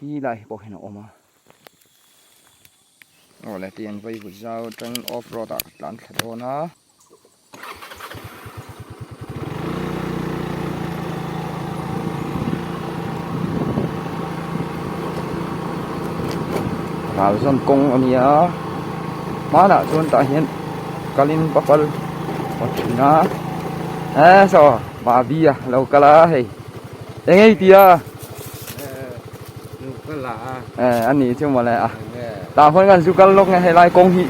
Khi lai hi pawh hian a awm a. Aw le tihian vaivut zau atangin off road ah ka tlan thla dawn a. Ral zawn kawng a nia hmanah chuan tah hian kalin papal a thin a e saw babi a lo kal a hei eng nge i ti a e a nih chu mawle a tah huan kan zu kal lawk nge helai kawng hi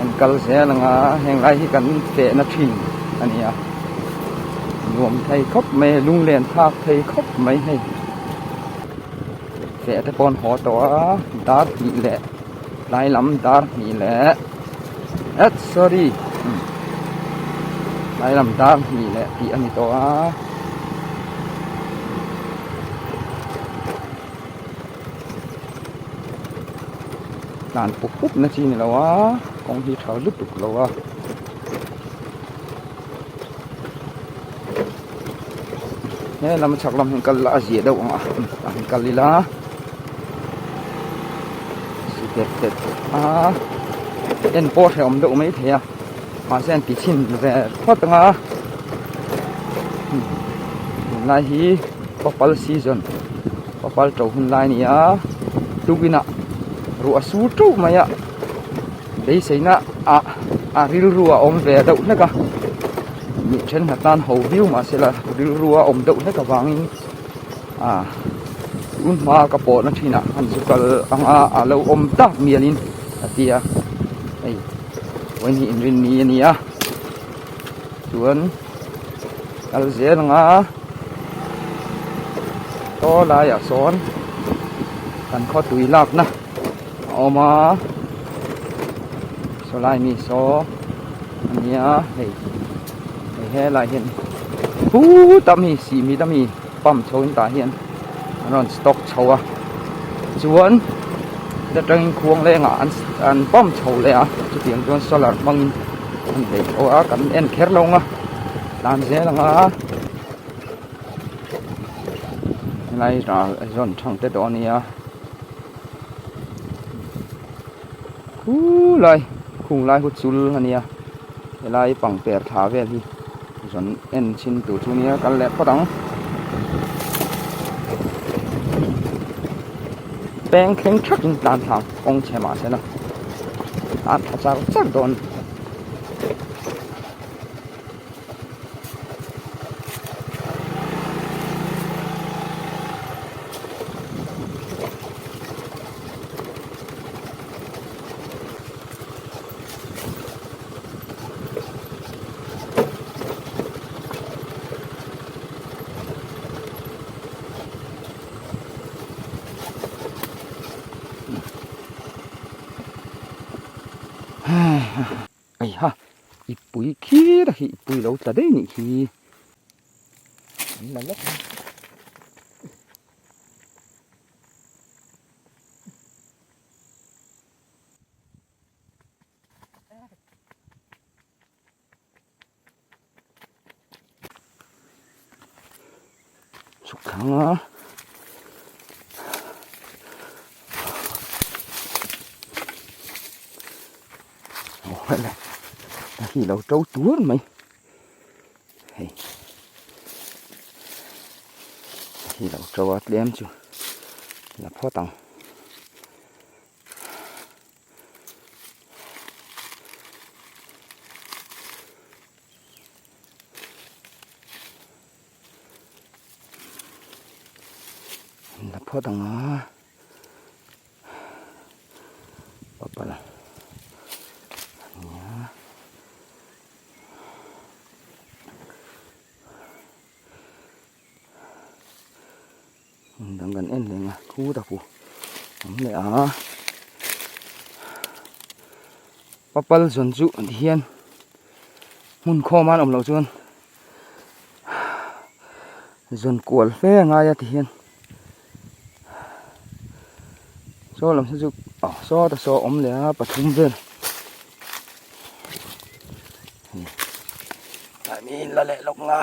an kal zel ang a heng lai hi kan feh na thin a ni a nuam thei khawp mai lunglen thlak thei khawp mai hei feh te pawh an haw tawh a dar hnih leh tlai lam dar hnih leh et sorry tlai lam dar hnih leh tih a ni tawh a. Tlan pup pup na chi ni lo a kawng hi tha lutuk lo a. He lam chhak lam hi kal la a zia deuh ang a tah hian kal ila si det det a en pawh hrehawm deuh mai thei a mahse an ti chhin ve phawt ang a tunlai hi papal season papal to hun lai a ni a tukinah ruah a sur teuh mai a beiseina ah a rilru a awm ve deuh hlek a mi thenkhat tan ho viau mahse la rilru a awm deuh hlek avangin ah tun hma ka pawhna thinah han zu kal ang a a lo awm tak mialin a ti a hei vawihnih inrinni a ni a chuan kal zel ang a saw laiah sawn kan khaw tui lakna a awm a saw lai mi saw a nia hei hei helai hian khut a mi sih mit a mi pump chho in tah hian an rawn stock chho a chuan heta tangin khuang lengah an an pump chho leh a chutiang chuan solar hmangin an bei chho a kan en kher lo ang a tlan zel ang a helai ral zawn thang te tawh a nia khulai khung lai hu chul a nia helai pangper thla vel hi zawn en chhin tur chu nia kal leh phawt ang peng thleng thak in tlan thla kawng chhe mahse la tlan thla char char dawn. Heiha i pui khir a hi i pui lo tla daih nih hi an la lawk a. Chhuk thlang a aw helai hi lo to tur mai hei hi lo to a tlem chu la phawt ang. La phawt ang a papal a nia dang kan en leh ang a khu ta khu awm leh a papal zawn chu ti hian hmun khawm a an awm loh chuan zawn kual fe a ngai a ti hian saw lam saw chu aw saw ta saw awm leh a pathum vel tlai mi in la leh lawk nga.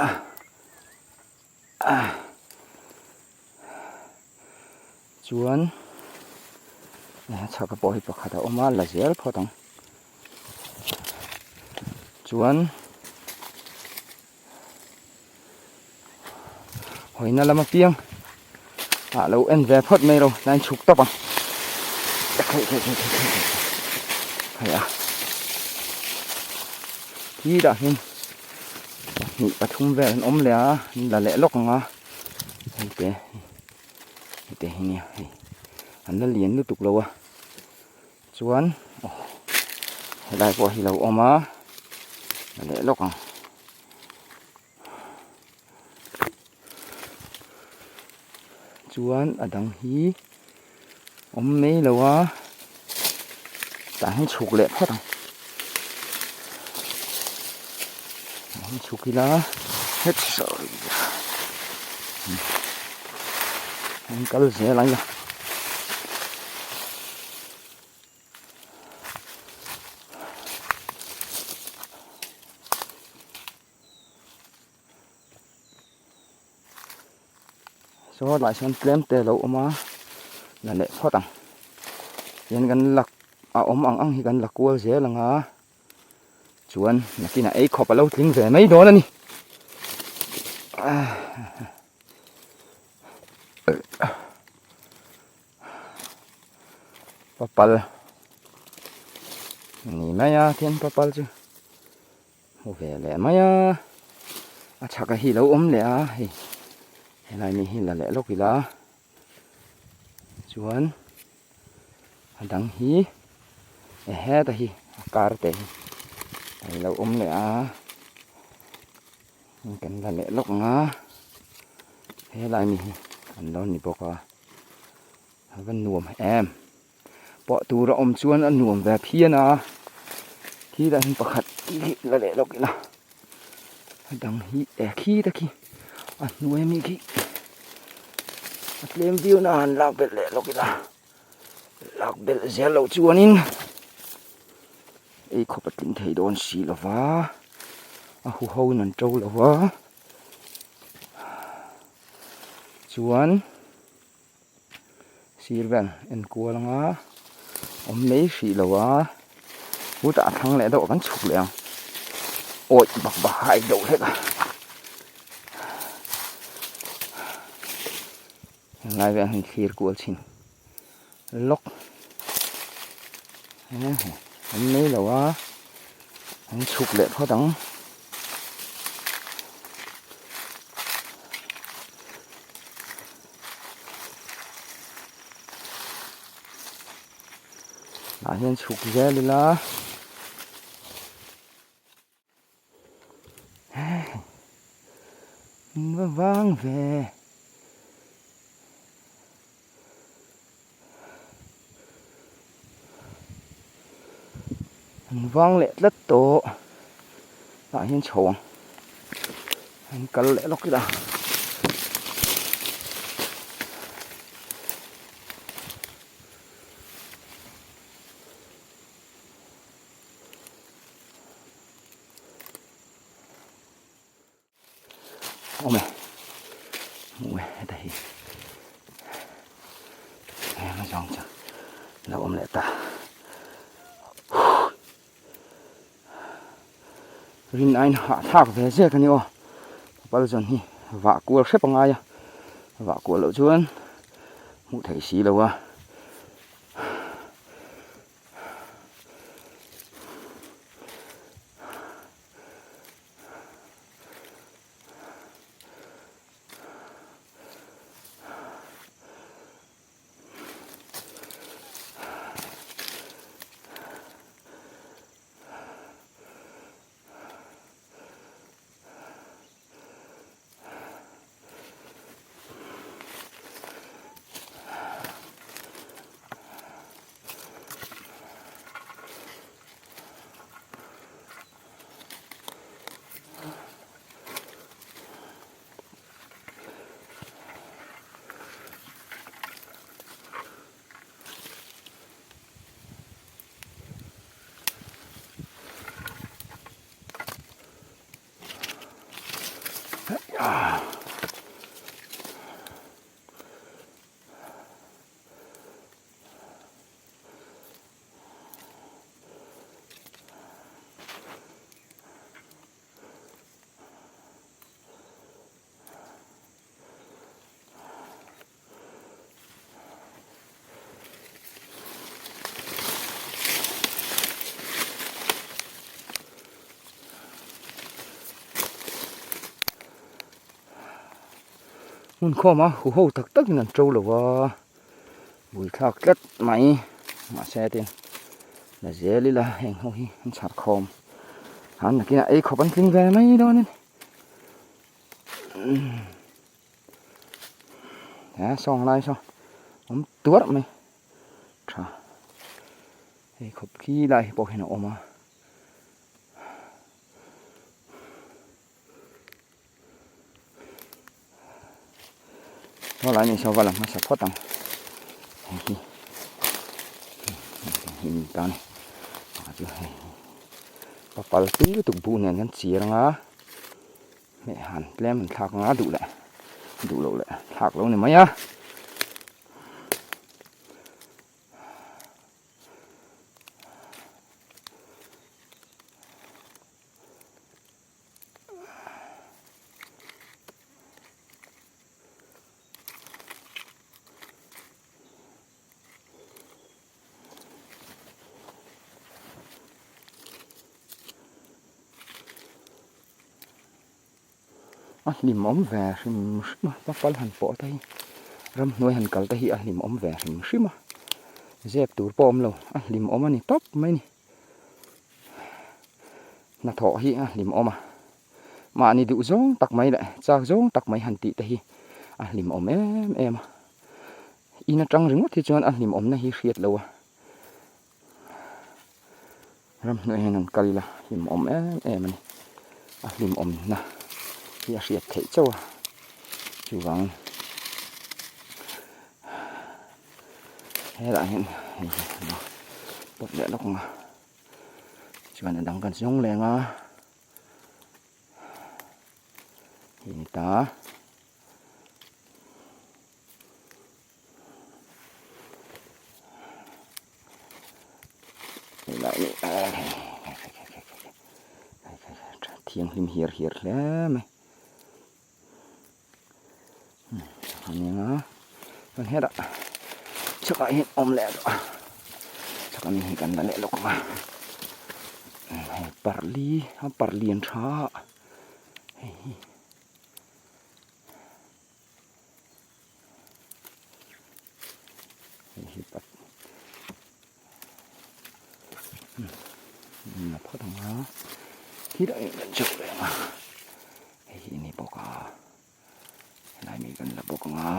Chuan chhaka pawh hi pakhat a awm a la zel phawt ang. Chuan hawina lama piang ah lo en ve phawt mai ro tlai chhuk tawp ang khaih khaih khaih khaih khaih khaih a khi dah hian pahnih pathum vel an awm leh a an la leh lawk ang a hei te hei te hi nia hei an la lian lutuk lo a chuan aw helai pawh hi lo awm a la leh lawk ang. Chuan a dang hi awm mai lo a tah hian chhuk leh phawt ang an chhuk ila het sorry an kal zel ang ila. Saw lai sawn tlem te a lo awm a la leh phawt ang tihian kan la a awm ang ang hi kan la kual zel ang a chuan nakinah ei khawp a lo tling ve mai dawn a ni. Papal a ni mai a thian papal chu hmu ve leh mai a a chhak a hi lo awm leh a hei helai mi hi la leh lawk ila chuan a dang hi e heta hi a kar te hi a lo awm leh a. Kan la leh lawk ang a, helai mi hi an lo ni bawk a, a va nuam em, pawh tur a awm chuan a nuam ve phian a, khi lah hian pakhat hi la leh lawk ila, a dang hi e khi te khi a hnuai ami khi a tlem viau na han lak belh leh lawk ila, lak belh zel loh chuanin. Ei khawp a tling thei dawn si lo va, a huho in an to lo va, chuan sir vel en kual anga awm mai hrih lo a, chutah a thlang leh deuh a kan chhuk leh ang, awih bak bak hai deuh hlek a. Helai vel hi thlir kual chhin lawk an nei lo a an chhuk leh phawt ang tah hian chhuk zel ila. Min va vang ve. An vang leh tlat tawh. Tah hian chho ang. An kal leh lawk ila. Awm e hmuh e heta hi heng zawng chu lo awm leh ta rin aiin hahthlak ve zek a ni aw pal zawn hi vah kual hrep a ngai a vah kual loh chuan hmuh theih si lo a. Hmun khawm a hu ho tak tak in an to lo a bui thlak tlat mai mahse tin la zel ila heng ho hi an chhar khawm han nakinah ei khawp an tling ve mai dawn a ni he sawng lai saw awm tuarh mai tha ei khawp khi lai pawh hian a awm a. Saw lai ni saw va la hmasa phawt ang hei hi hi ni ta ni a chu hei papal tui lutuk buh nen kan chir anga hmeh han tlem han thlak anga duh leh duh loh leh thlak lo ni mai a. A hlimawm ve hrim hrim a papal han pawh te hi ramhnuai han kal te hi a hlimawm ve hrim hrim a zep tur pawh a awm lo a hlimawm a ni tawp mai a ni. Hnathawh hi a hlimawm a, mahni duh zawng tak mai leh chak zawng tak mai han tih te hi a hlimawm em em a. In atang ringawt hi chuan a hlimawmna hi hriat lo a, ramhnuai hian han kal ila hlimawm em em a ni. A hlimawmna hi a hriat theih chauh a, chuvangin helaiah hian hei hi pawt leh lawk ang a. Chuan a dang kan zawng leng a hei ni ta helai ni thianghlim hiar hiar hle mai anianga chuan hetah chhakah hian awm leh tawh a chhak ami hi kan la leh lawk ang a hei parli a parh lian tha hei hi hei hi parh la phawt ang a khilai ah kan chhuk leh ang a hei hi ni bawk a helai mi kan la bawk ang a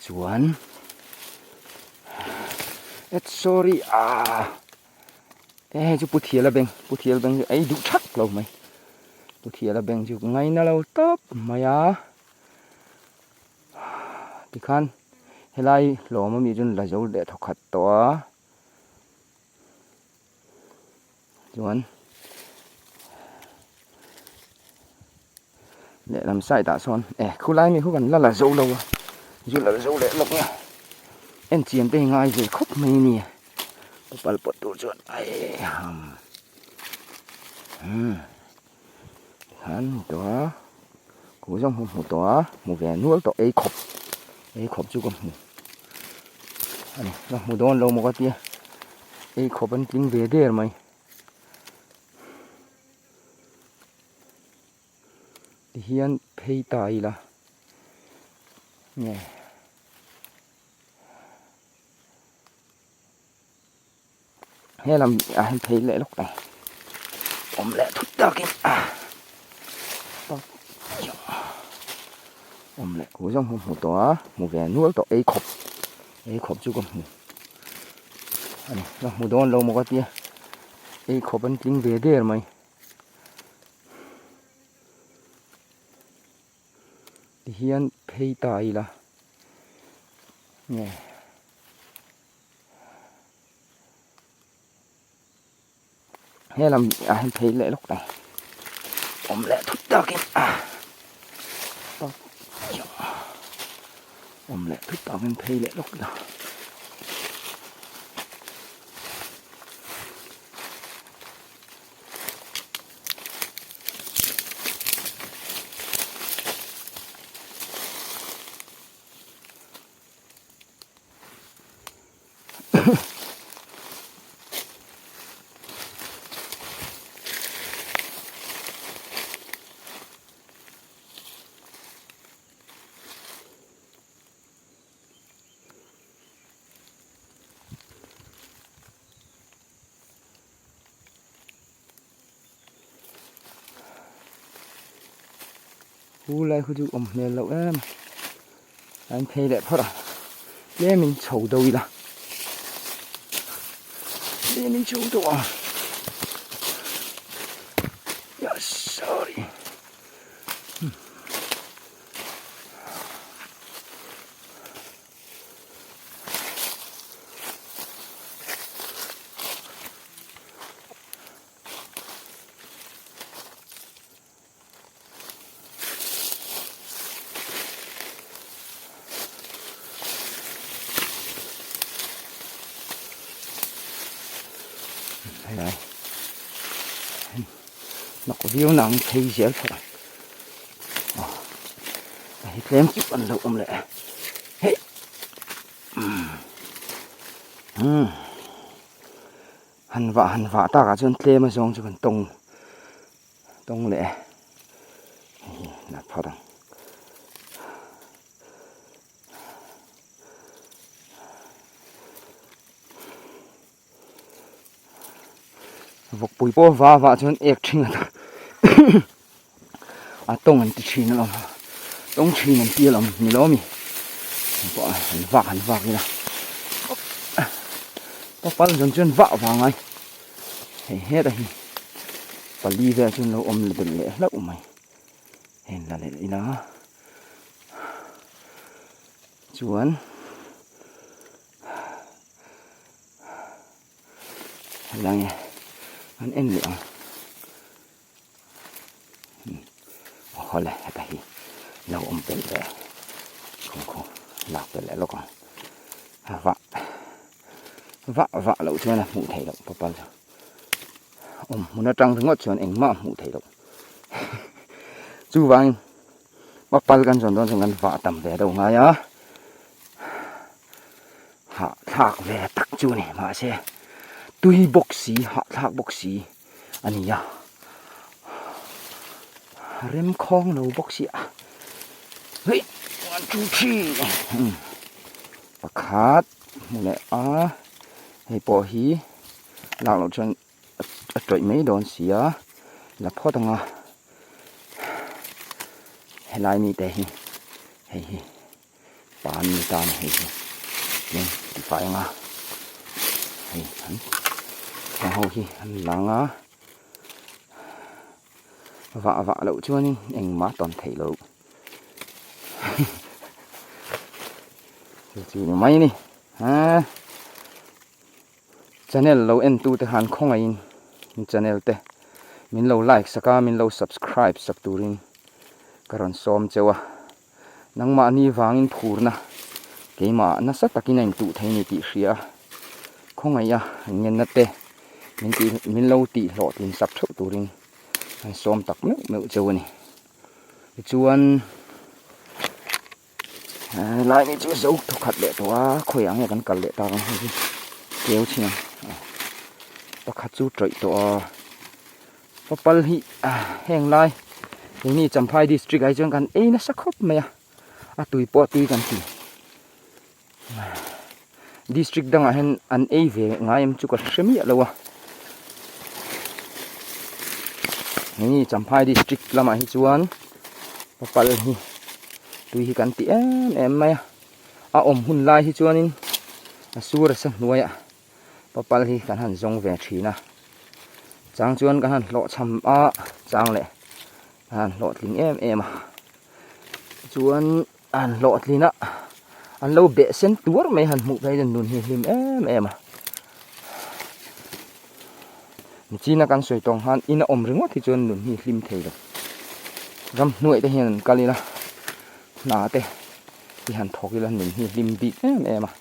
chuan et sorry ah e hei chu pu thiala beng pu thiala beng chu ei duh thak lo mai pu thiala beng chu ngaina lo tawp mai a. Tikhan helai hlawm ami chu la zo leh thawkhat tawh a chuan lehlam side ah sawn eh khulai mi khu kan la la zo lo a zu la zo leh lawk a en chian te hi ngai ve khawp mai a ni pal pawt tur chuan aiham umm. Tikhan hmu tawh a ku zawng hmu hmu tawh a hmu ve nual tawh ei khawp ei khawp chu ka hmu a ni ka hmu dawn lo maw ka tia ei khawp an tling ve der mai tihian phei ta ila nge. Helam ah hian phei leh lawk ang awm leh thut takin a awm leh ku zawng hmu tawh a hmu ve nual tawh ei khawp ei khawp chu ka hmu a ni ka hmu dawn lo maw ka tia ei khawp an tling ve der mai tihian phei ta ila nge. Helam ah hian phei leh lawk ang awm leh thut takin a awm leh thut takin phei leh lawk ila. Khu lai khu chu awm hmel loh em a an phei leh phawt a tlem in chho do ila tlem in chho do a sorry. Helai hnawk viau nang phei zel thlawh ang aw hei tlem chu an lo awm leh hei umm. Han vah han vah takah chuan tlem a zawng chu kan tawng tawng leh e hei hi la phawt ang. Vawkpui pawh va vah chuan ek thin a a tawng an ti thin alawm tawng thin an ti alawm ni lo ami pawh han vak han vak ila papal zawn chuan vah vang ai hei heta hi pali vel chuan lo awm belh leh hlauh mai heng la leh ila chuan. Helai nge an en leh ang aw le heta hi lo awm belh ve khum khu lak belh leh lawk ang a vah vah vah loh chuan a hmuh theih loh papal chu awm hmun atang ringawt chuan engmah a hmuh theih loh chuvangin papal kan zawn dawn chuan kan vah tam ve deuh ngai a. Hahthlak ve tak chu a ni mahse tui bawk si hahthlak bawk si a ni a remkhawng lo bawk si a hei 1 2 3 pakhat hmu leh a hei pawh hi lak loh chuan a tawih mai dawn si a la phawt ang a helai mite hi hei hi. Pa an ni ta a ni hei hi tlem tifai anga hei an heng ho hi an lang a vah vah loh chuanin engmah tawn theih loh chu chu ni mai a ni ha channel lo en tu te khan khawngaihin channel te min lo like sak a min lo subscribe sak turin ka rawn sawm cheu a. Nangmahni vangin phurna keimah nasa takin a intuh thei a ni tih hria a, khawngaih a ngenna te min tih min lo tih hlawhtlin sak theuh turin an sawm tak meuh meuh cheu a ni. Tichuan helai ni chu zo thawkhat leh tawh a, khawiah nge kan kal leh tak ang hei hi keu chhin ang pakhat chu tawih tawh a. Papal hi heng lai keini Champhai district ah hi chuan kan ei nasa khawp mai a, a tui pawh a tui kan ti. District dangah hian an ei ve ngai em chu ka hre miah lo a. Keini Champhai district lamah hi chuan papal hi tui hi kan ti em em mai a, a awm hun lai hi chuanin a sur a sa hnuaiah. Papal hi kan han zawng ve thin a, chang chuan kan han hlawhchham a, chang leh kan han hlawhtling em em a, chuan an hlawhtlin a an lo beh sen tuar mai han hmuh phei chuan nun hi hlim em em a, nichina kan sawi tawng khan in a awm ringawt hi chuan nun hi hlim thei lo, ramhnuai te hian an kal ila hna te hi han thawk ila nun hi hlim bik em em a.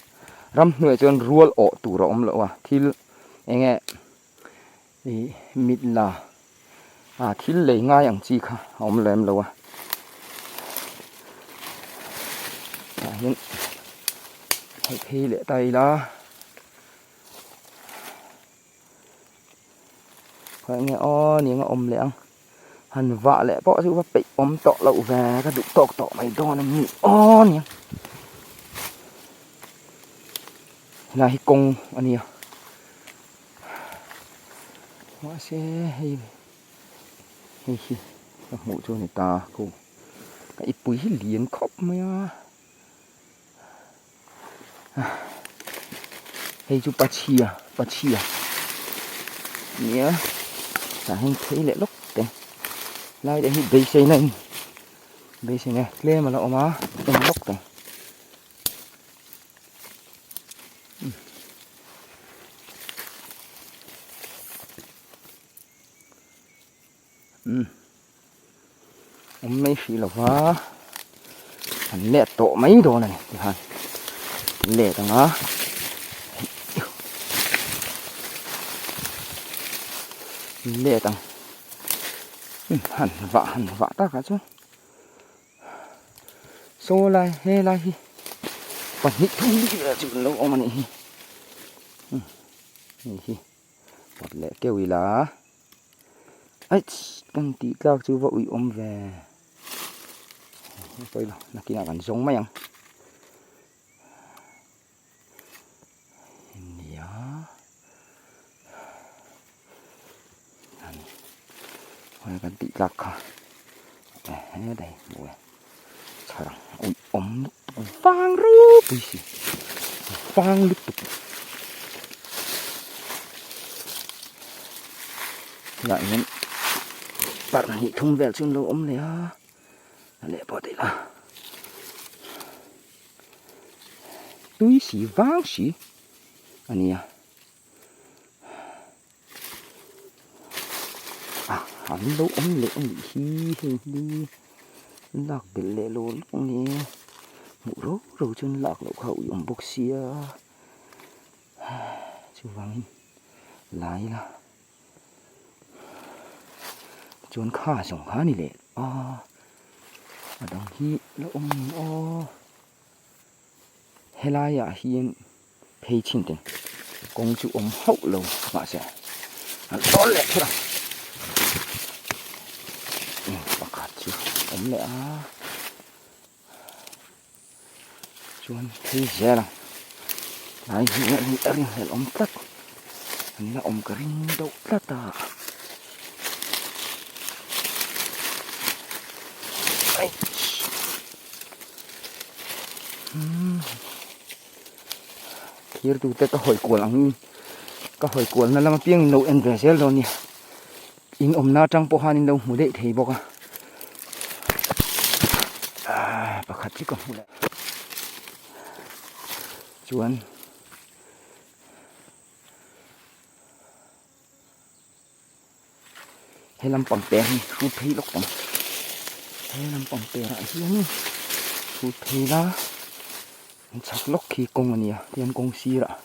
Ramhnuaiah chuan rual awh tur a awm loh a, thil eng nge ih mit la ah thil lei ngai ang chi kha a awm lem lo a. Tah hian hei phei leh ta ila. Khawi nge aw ni anga awm leh ang han vah leh pawh chu va peih awm tawh loh ve ka duh tawk tawh mai dawn a ni aw ni ang helai hi kawng a nia mahse hei hei hi ka hmuh chu a ni ta khu. Ka ipui hi lian khawp mai a. Hei chu pachhia pachhia nia tah hian phei leh lawk te lai te hi beiseina in beiseina tlem a la awm a en lawk te. Umm awm mai hrih lo va an let tawh mai dawn a ni tikhan an let ang a an let ang umm han vah han vah takah chuan saw lai he lai hi pahnih thum bik vel chu an lo awm a nih hi umm hei hi. Pawt leh keuh ila Aits kan tih tlak chu va uih awm ve pawi lo nakinah kan zawng mai ang nia kan tih tlak kha he dai hmu e chhar ang uih awm lutuk vang ropui si vang lutuk lah hian parh hnih thum vel chu an lo awm leh a a leh pawh theih la tui si vang si a nia. Ah an lo awm leh a nih hi hei hi lak belh leh lo lawk a ni hmuh rau rau chuan lak loh kha a ui awm bawk sia chuvangin la ila chuan kha zawng kha a ni leh a a dang hi la awm aw helaiah hian. Phei chin te kawng chu awm hauh lo mahse an tawn leh thut a pakhat chu awm leh a chuan phei zel a tlai hi a ringhlelh awm tlat an la awm ka ring deuh tlat a. Thirtute ka hawi kual angin ka hawi kualna lam apiang in lo en ve zel dawn nia in awmna atang pawh khan in lo hmu daih thei bawk a ah pakhat chu ka hmu leh chuan He lampang per hi hrut phei lawk ang he lampang perah hian hrut phei la an chhak lawk khi kawng a nia tihian kawng sirah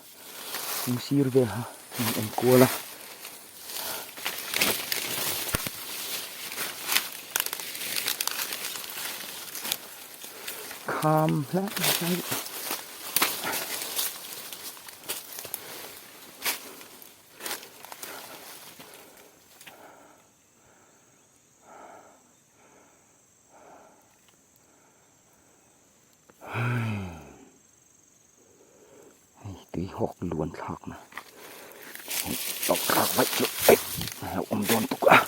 kawng sir vel kha an en kual a. Kham hlai hlai. Hei tui hawk luan thlak na hei tawp thlak vaih chu eih a hlauhawm dawn tuk a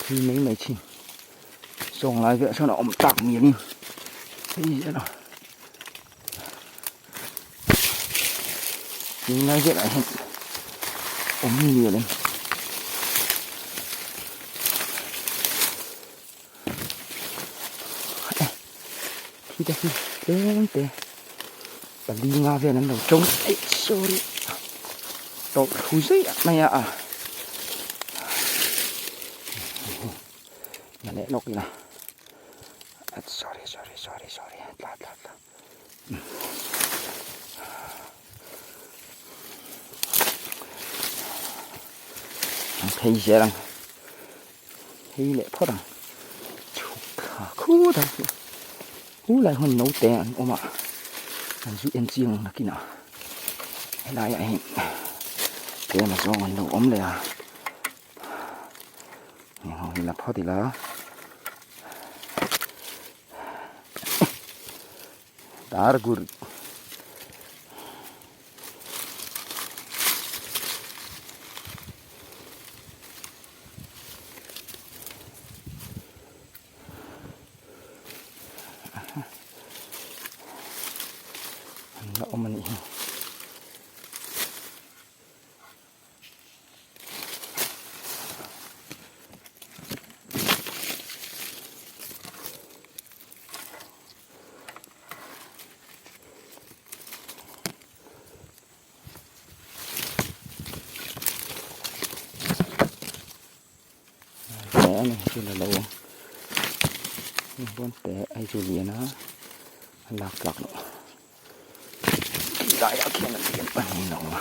thil mai mai chin sawng lai velah sawn a awm tak mialin hei zel a. Tunlai velah hian awm mial em khi te khi tlem te pali nga vel an lo tawng eih sorry tawlh thu zui mai a la leh lawk ila sorry sorry sorry sorry tla tla tla. An phei zel ang phei leh phawt ang chhuk thla khut ang chu hu lai hun naute an awm a an zu en chiang ang nakinah helaiah hian tlem a zawng an lo awm leh a heng ho hi la phawt ila. Dar gur a ni chu la lo ang huan te hei chu lian a a lak tlak loh khi laiah khian a lian pahnih a awm a.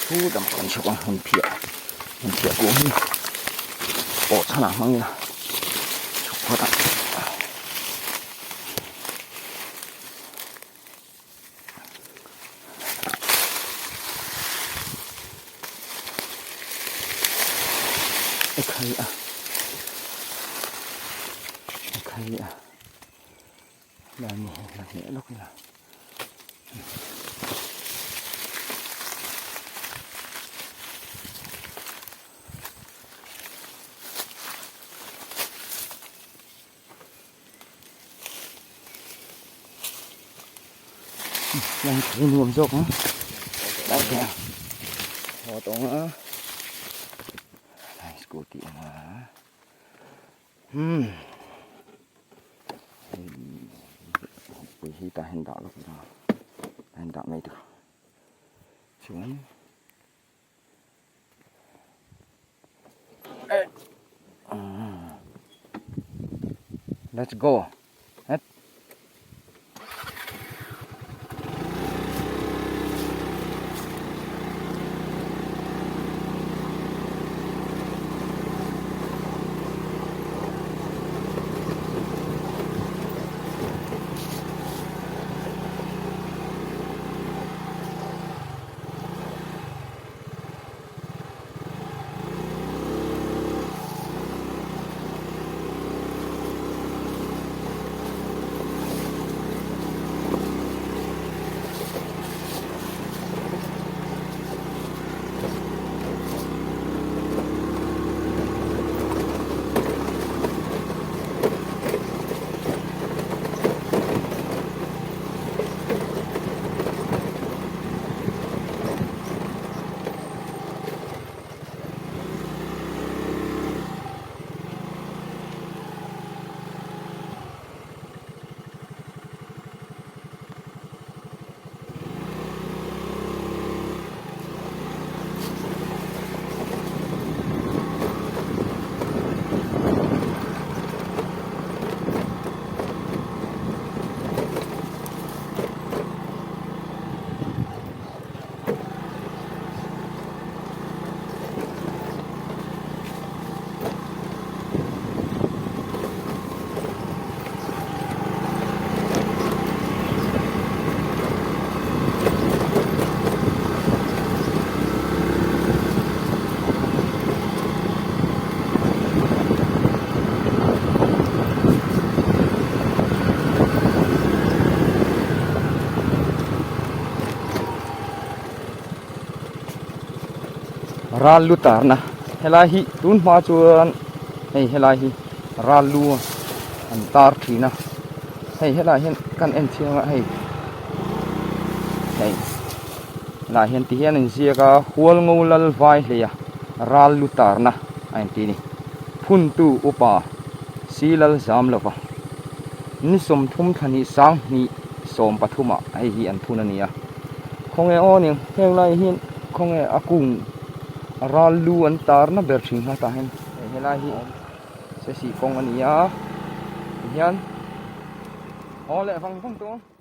Thu dang kan chhuk ang hun phiah hun phiah kung hi pawh chhanah hmang ila chhuk phawt ang. Ekhai a ekhai a lai mi hi la hneh lawk ila. Lang thei nuam zawk ang lai te a haw tawng a lai scooty awm a hmm pui hi tah hian dah lawk ila tah hian dah mai tur chuan. Let's go. Ral lu tarna helai hi tun hma chuan hei helai hi ral lu an tar thin a hei helai hian kan en chiang a hei hei helai hian ti hian an ziak a hualngo lal vai hleia ral lu tarna a inti a ni phuntu upa Silal zam lova ni 30 thla hnih 20 13 ah hei hi an phun a ni a khawnge aw ni heng lai hian khawnge a kung a ral lu an tar na ber thin kha tah hian hei helai hi se sih kawng a ni a tihian haw leh vang vang tawh ang.